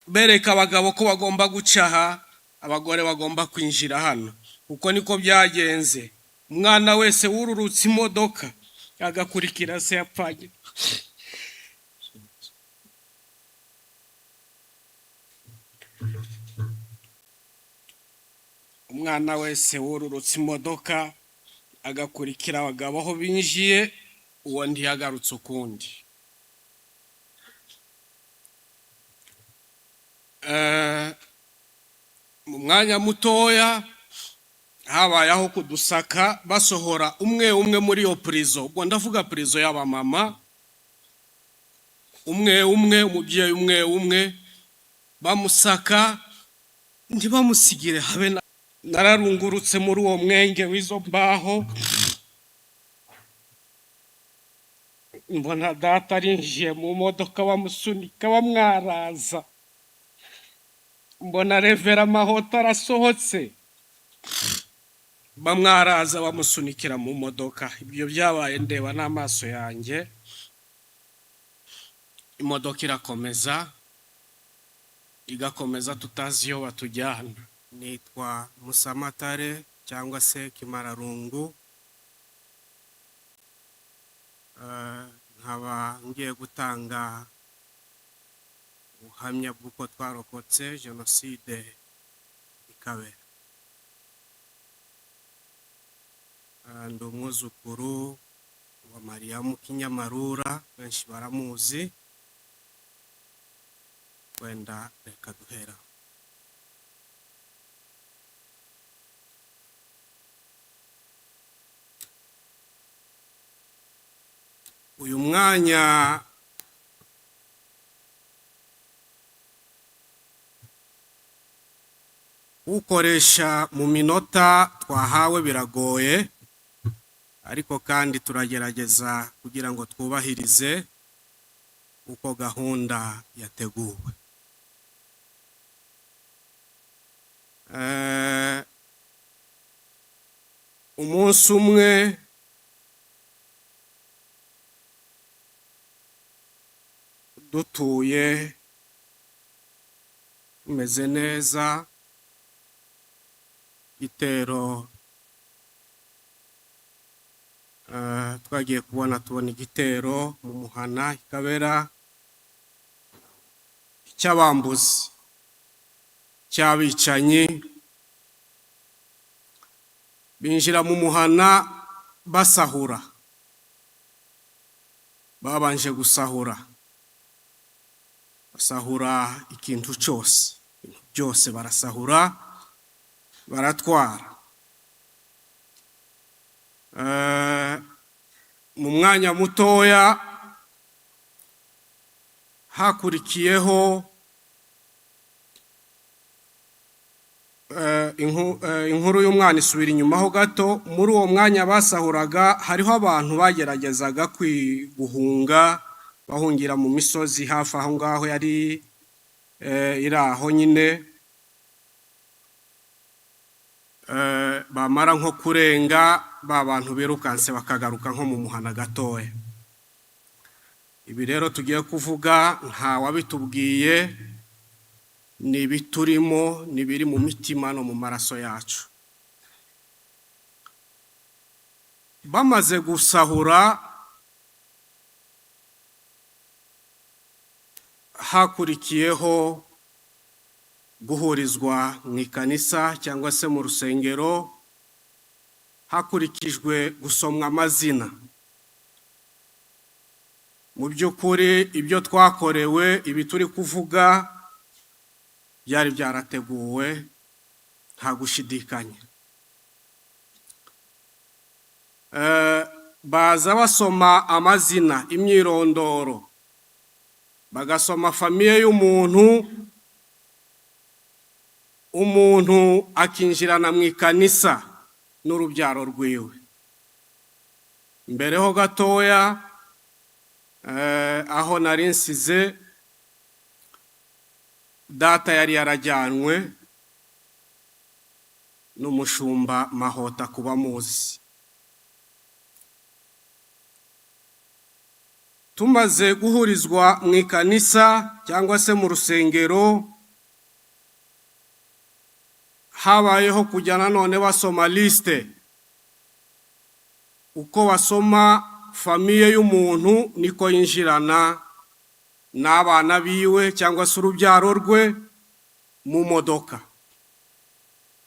Bereka abagabo ko bagomba guca aha, abagore bagomba kwinjira hano. Uko niko byagenze. Umwana wese wururutse imodoka agakurikira se yapfanye. Umwana wese wururutse imodoka agakurikira abagabo aho binjiye, uwo ntiyagarutse ukundi. Mu mwanya mutoya habaye aho kudusaka, basohora umwe umwe muri iyo prison. Ubwo ndavuga prison y'abamama. Umwe umwe, umubyeyi umwe umwe bamusaka, ntibamusigire habe na. Nararungurutse muri uwo mwenge w'izo mbaho, mbona data arinjiye mu modoka, bamusunika, bamwaraza. Mbona Revera Mahota arasohotse, bamwaraza, bamusunikira mu modoka. Ibyo byabaye ndeba n'amaso yanjye. Imodoka irakomeza, igakomeza, tutazi iyo batujyana. Nitwa Musamatare cyangwa se Kimararungu. Nkaba ngiye gutanga ubuhamya bw'uko twarokotse jenoside ikabera. Ndi umwuzukuru wa Mariyamu Kinyamarura, benshi baramuzi. Wenda reka duhera. Uyu mwanya ukoresha mu minota twahawe biragoye, ariko kandi turagerageza kugira ngo twubahirize uko gahunda yateguwe. Umunsi umwe dutuye tumeze neza, igitero, twagiye kubona tubona igitero mu muhana ikabera cy'abambuzi, cy'abicanyi. Binjira mu muhana basahura. Babanje gusahura, basahura ikintu cyose, ibintu byose barasahura, baratwara. Mu mwanya mutoya hakurikiyeho inkuru y'umwana isubira inyuma ho gato. Muri uwo mwanya basahuraga, hariho abantu bageragezaga guhunga, bahungira mu misozi hafi aho ngaho yari iri aho nyine. Bamara nko kurenga ba bantu birukanse, bakagaruka nko mu muhana gatoya. Ibi rero tugiye kuvuga nta wabitubwiye, ni ibiturimo, ni ibiri mu mitima no mu maraso yacu. Bamaze gusahura, hakurikiyeho guhurizwa mu ikanisa cyangwa se mu rusengero, hakurikijwe gusomwa amazina. Mu by'ukuri ibyo twakorewe, ibi turi kuvuga, byari byarateguwe, nta gushidikanya. Baza basoma amazina, imyirondoro, bagasoma famille y'umuntu, umuntu akinjirana mu ikanisa n'urubyaro rwiwe. Mbere ho gatoya, aho nari nsize data, yari yarajyanwe n'umushumba Mahota kuba muzi. Tumaze guhurizwa mu ikanisa cyangwa se mu rusengero, Habayeho kujya nanone basoma liste. Uko basoma famille y'umuntu, niko yinjirana n'abana biwe cyangwa se urubyaro rwe mu modoka.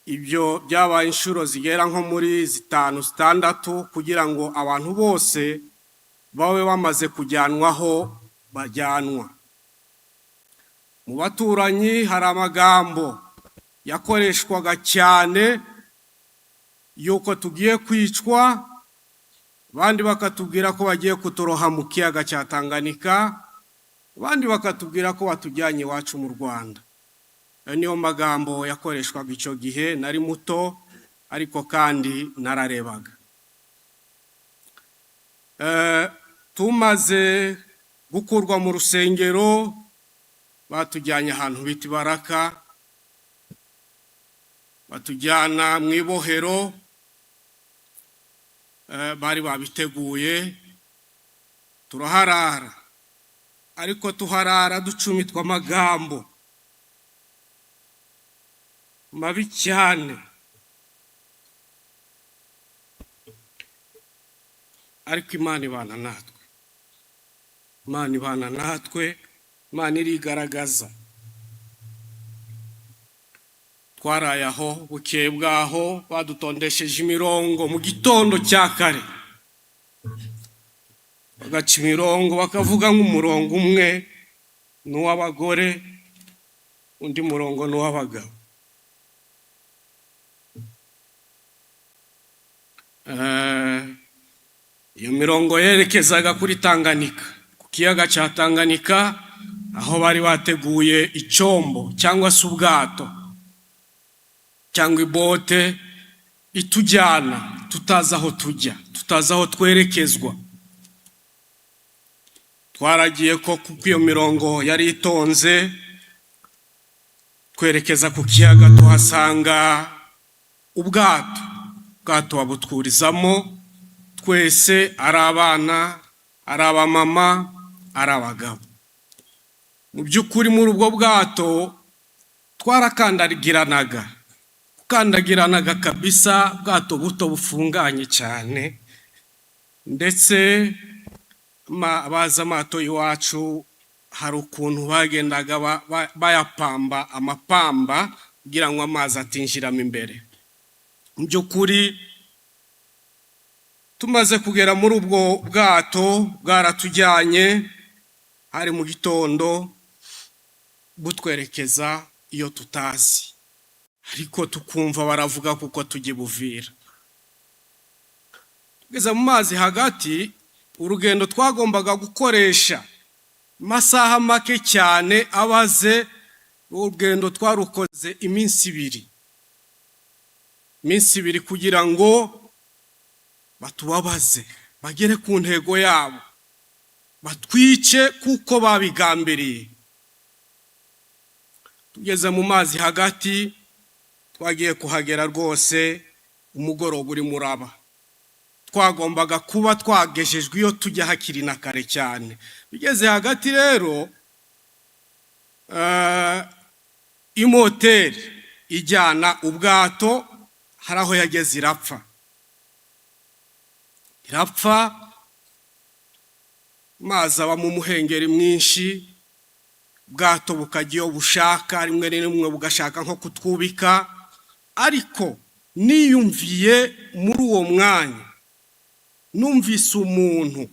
Ibyo byabaye inshuro zigera nko muri zitanu, zitandatu, kugira ngo abantu bose babe bamaze kujyanwaho bajyanwa. Mu baturanyi hari amagambo yakoreshwaga cyane yuko tugiye kwicwa, abandi bakatubwira ko bagiye kuturoha mu kiyaga cya Tanganyika, abandi bakatubwira ko batujyanye iwacu mu Rwanda. Ayo niyo magambo yakoreshwaga icyo gihe. Nari muto, ariko kandi nararebaga. Tumaze gukurwa mu rusengero, batujyanye ahantu bita Ibaraka, batujyana mu ibohero. Bari babiteguye, turaharara, ariko tuharara ducumitwa amagambo mabi cyane. Ariko Imana ibana natwe, Imana ibana natwe, Imana irigaragaza. Twaraye aho. Bukeye bwaho badutondesheje imirongo mu gitondo cya kare, bagaca imirongo, bakavuga nk'umurongo umwe ni uw'abagore, undi murongo ni uw'abagabo. Iyo mirongo yerekezaga kuri Tanganyika, ku kiyaga cya Tanganyika, aho bari bateguye icyombo cyangwa se ubwato cyangwa ibote itujyana tutazi aho tujya, tutazi aho twerekezwa. Twaragiye ko kuko iyo mirongo yari itonze, twerekeza ku kiyaga, tuhasanga ubwato. Ubwato babutwurizamo twese, ari abana, ari abamama, ari abagabo. Mu by'ukuri, muri ubwo bwato twarakandagiranaga, gukandagiranaga kabisa, ubwato buto bufunganye cyane. Ndetse abazi amato y'iwacu, hari ukuntu bagendaga bayapamba amapamba kugira ngo amazi atinjiramo imbere. Mu by'ukuri, tumaze kugera muri ubwo bwato, bwaratujyanye, hari mu gitondo, butwerekeza iyo tutazi, ariko tukumva baravuga kuko tujya Buvira. Tugeze mu mazi hagati, urugendo twagombaga gukoresha amasaha make cyane abaze, urugendo twarukoze iminsi 2, iminsi 2, kugira ngo batubabaze, bagere ku ntego yabo, batwice kuko babigambiriye. Tugeze mu mazi hagati, twagiye kuhagera rwose umugoroba uri muraba. Twagombaga kuba twagejejwe iyo tujya hakiri na kare cyane. Bigeze hagati rero, imoteri ijyana ubwato hari aho yageze irapfa, irapfa. Amazi abamo umuhengeri mwinshi, ubwato bukajya iyo bushaka, rimwe na rimwe bugashaka nko kutwubika. Ariko niyumviye muri uwo mwanya, numvise umuntu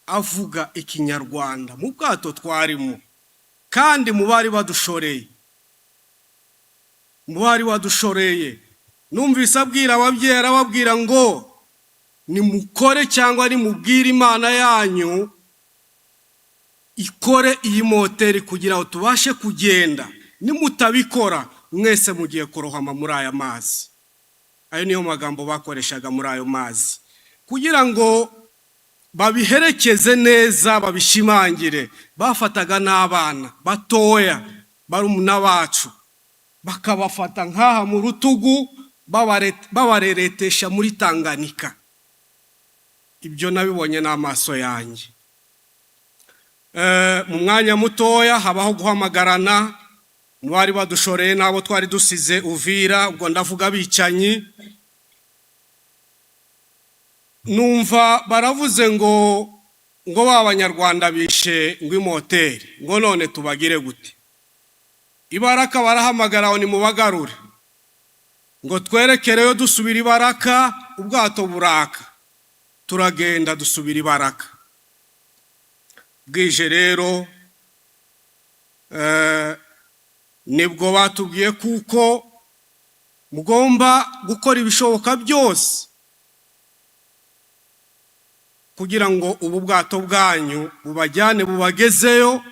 avuga Ikinyarwanda mu bwato twarimo, kandi mu bari badushoreye, mu bari badushoreye, numvise abwira ababyeyi, arababwira ngo nimukore cyangwa nimubwire Imana yanyu ikore iyi moteri kugira ngo tubashe kugenda. Nimutabikora, mwese mugiye kurohama muri aya mazi. Ayo niyo magambo bakoreshaga muri ayo mazi. Kugira ngo babiherekeze neza, babishimangire, bafataga n'abana batoya, barumuna bacu, bakabafata nk'aha mu rutugu, babareretesha muri Tanganyika. Ibyo nabibonye n'amaso yanjye. Mu mwanya mutoya habaho guhamagarana. Mu bari badushoreye n'abo twari dusize Uvira, ubwo ndavuga abicanyi. Numva baravuze ngo ba Banyarwanda bishe ngo imoteri, ngo none tubagire gute? Ibaraka barahamagara ngo nimubagarure, ngo twerekereyo dusubira Ibaraka. Ubwato buraka, turagenda dusubira Ibaraka. Bwije rero, nibwo batubwiye kuko mugomba gukora ibishoboka byose kugira ngo ubu bwato bwanyu bubajyane bubagezeyo.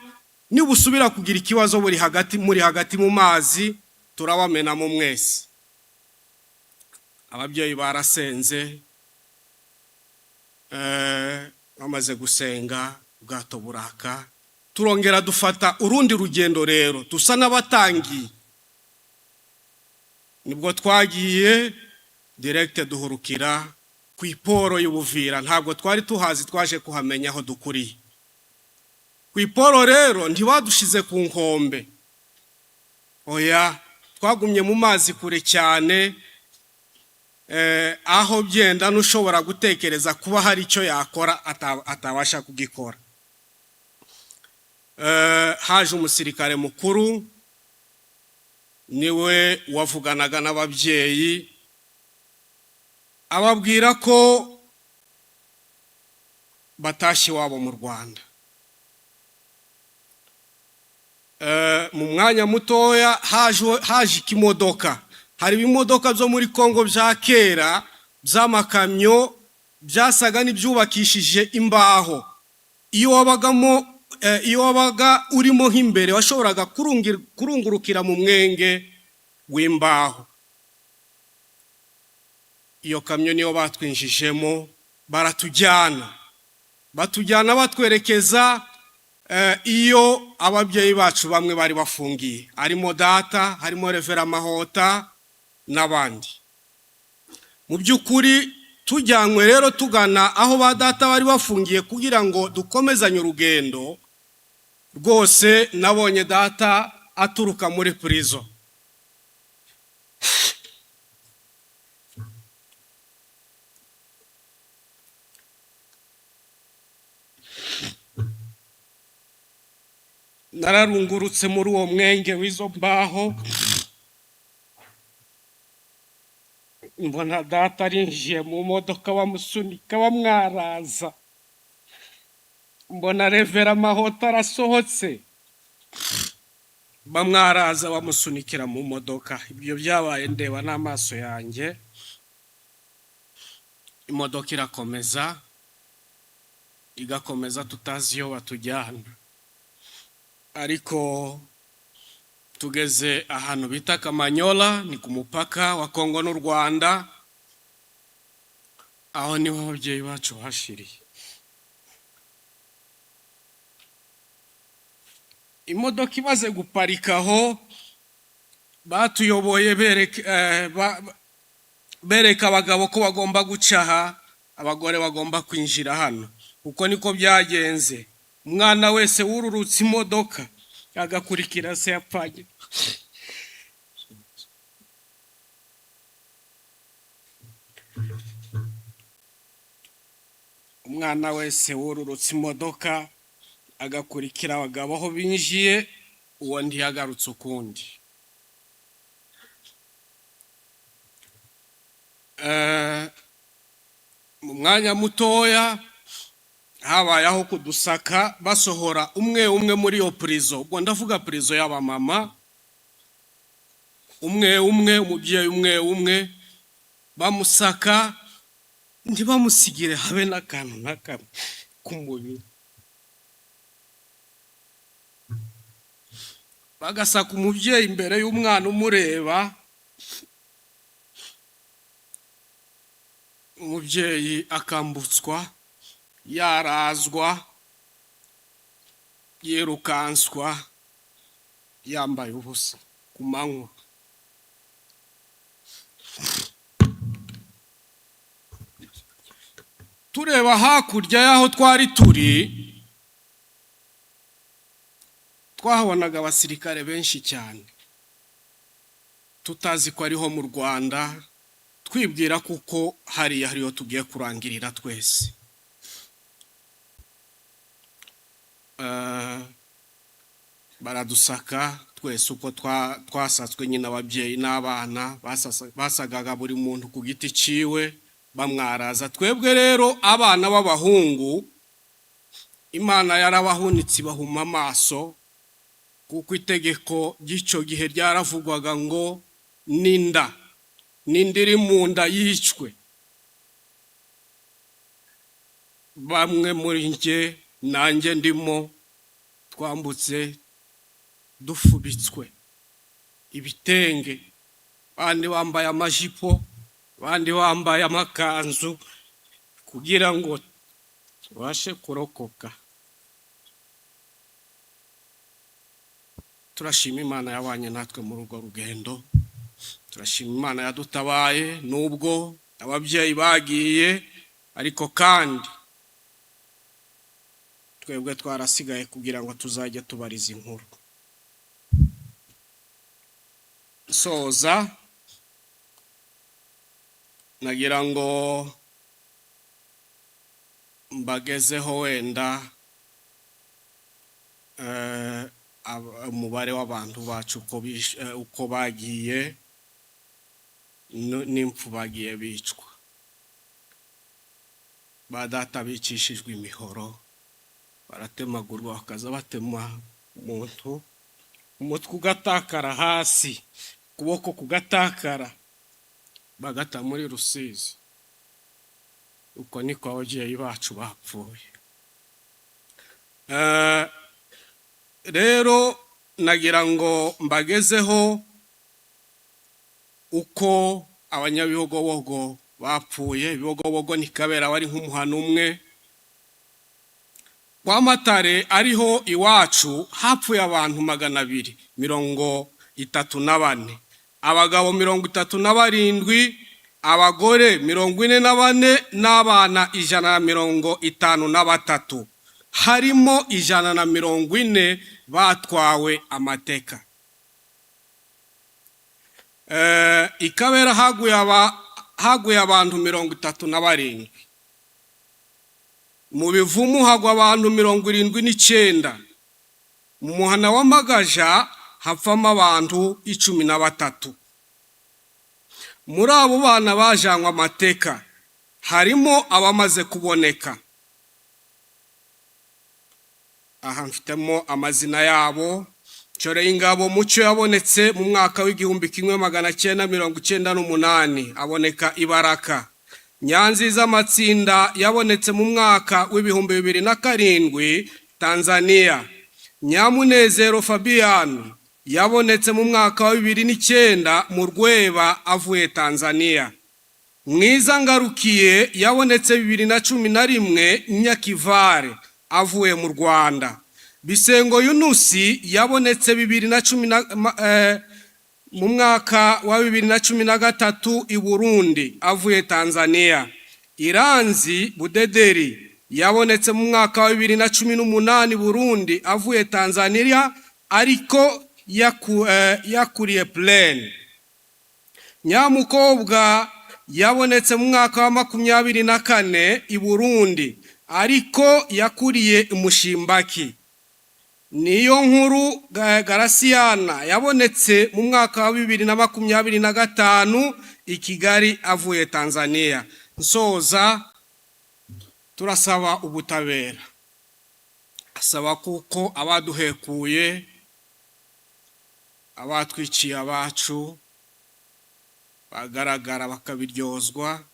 Nibusubira kugira ikibazo buri hagati, muri hagati mu mazi, turabamenamo mwese. Ababyeyi barasenze. Bamaze gusenga, ubwato buraka, turongera dufata urundi rugendo. Rero dusa n'abatangiye, nibwo twagiye direct duhurukira ku iporo y'Ubuvira. Ntabwo twari tuhazi, twaje kuhamenya aho dukuriye. Ku iporo rero ntibadushize ku nkombe, oya, twagumye mu mazi kure cyane, aho byenda n'ushobora gutekereza kuba hari icyo yakora atabasha kugikora. Haje umusirikare mukuru, niwe wavuganaga n'ababyeyi, ababwira ko batashye iwabo mu Rwanda. Mu mwanya mutoya haje ikimodoka. Hari ibimodoka byo muri Kongo bya kera by'amakamyo, byasaga n'ibyubakishije imbaho. Iyo wabagamo, iyo wabaga urimo nk'imbere, washoboraga kurungurukira mu mwenge w'imbaho. Iyo kamyo niyo batwinjijemo, baratujyana, batujyana batwerekeza iyo ababyeyi bacu bamwe bari bafungiye, harimo data, harimo Révérend Mahota n'abandi. Mu by'ukuri tujyanywe rero tugana aho ba data bari bafungiye kugira ngo dukomezanye urugendo. Rwose nabonye data aturuka muri prison. Nararungurutse muri uwo mwenge w'izo mbaho, mbona data arinjiye mu modoka, bamusunika bamwaraza. Mbona Révérend Mahota arasohotse, bamwaraza, bamusunikira mu modoka. Ibyo byabaye ndeba n'amaso yanjye. Imodoka irakomeza, igakomeza, tutazi iyo batujyana. Ariko tugeze ahantu bita Kamanyola, ni ku mupaka wa Kongo n'u Rwanda, aho niho ababyeyi bacu bashiriye. Imodoka imaze guparika aho, batuyoboye bereka abagabo ko bagomba guca aha, abagore bagomba kwinjira hano. Uko niko byagenze. Umwana wese wururutse imodoka agakurikira se yapfanye. Umwana wese wururutse imodoka agakurikira abagabo aho binjiye, uwo ntiyagarutse ukundi. Mu mwanya mutoya habayeho kudusaka, basohora umwe umwe muri iyo prison. Ubwo ndavuga prison y'abamama. Umwe umwe, umubyeyi umwe umwe, bamusaka, ntibamusigire habe n'akantu na kamwe k'umubiri. Bagasaka umubyeyi imbere y'umwana umureba, umubyeyi akambutswa, yarazwa, yirukanswa, yambaye ubusa ku manywa. Tureba hakurya y'aho twari turi, twahabonaga abasirikare benshi cyane. Tutazi ko ariho mu Rwanda, twibwira kuko hariya hariyo tugiye kurangirira twese. Baradusaka twese uko twasatswe nyine, ababyeyi n'abana basagaga buri muntu ku giti ciwe, bamwaraza. Twebwe rero abana b'abahungu, Imana yarabahunitse, ibahuma amaso, kuko itegeko ry'icyo gihe ryaravugwaga ngo n'inda n'inda iri mu nda yicwe. Bamwe muri njye, nanjye ndimo, twambutse dufubitswe ibitenge, abandi bambaye amajipo, abandi bambaye amakanzu, kugira ngo tubashe kurokoka. Turashima Imana yabanye natwe muri urwo rugendo, turashima Imana yadutabaye nubwo ababyeyi bagiye, ariko kandi twebwe twarasigaye kugira ngo tuzajye tubariza inkuru. Soza, nagira ngo mbagezeho wenda umubare w'abantu bacu uko bagiye n'impfu bagiye bicwa. Ba data bicishijwe imihoro, baratemagurwa, bakaza batema umuntu, umutwe ugatakara hasi, ukuboko kugatakara, bagata muri Rusizi. Uko niko ababyeyi bacu bapfuye. Rero nagira ngo mbagezeho uko Abanyabibogobogo bapfuye. Ibibogobogo ni Kabera, wari nk'umuhano umwe. Kwa Matare, ariho iwacu, hapfuye abantu 234: abagabo 37, abagore 44 n'abana 153, harimo 140 batwawe amateka. Ikabera haguye abantu 37. Mu Bivumu hagwa abantu 79. Mu muhana w'Amagaja hapfamo abantu 13. Muri abo bana bajanywe amateka harimo abamaze kuboneka. Aha mfitemo amazina yabo: Ingabo Mucyo, yabonetse mu mwaka w'1998, aboneka Ibaraka. Nyanziza Amatsinda, yabonetse mu mwaka w'2007, Tanzania. Nyamunezero Fabian, yabonetse mu mwaka wa 2009 mu Rweba, avuye Tanzania. Mwiza Ngarukiye, yabonetse 2011 Nyakivare, avuye mu Rwanda. Bisengo Yunusi, yabonetse bibiri na cumi na mu mwaka wa 2013 i Burundi, avuye Tanzania. Iranzi Budederi, yabonetse mu mwaka wa 2018 Burundi, avuye Tanzania, ariko yakuriye Plaine. Nyamukobwa, yabonetse mu mwaka wa 24 i Burundi, ariko yakuriye Mushimbaki. Niyo Nkuru Garasiyana, yabonetse mu mwaka wa 2025 i Kigali, avuye Tanzania. Nsoza, turasaba ubutabera, asaba kuko abaduhekuye, abatwiciye abacu bagaragara, bakabiryozwa.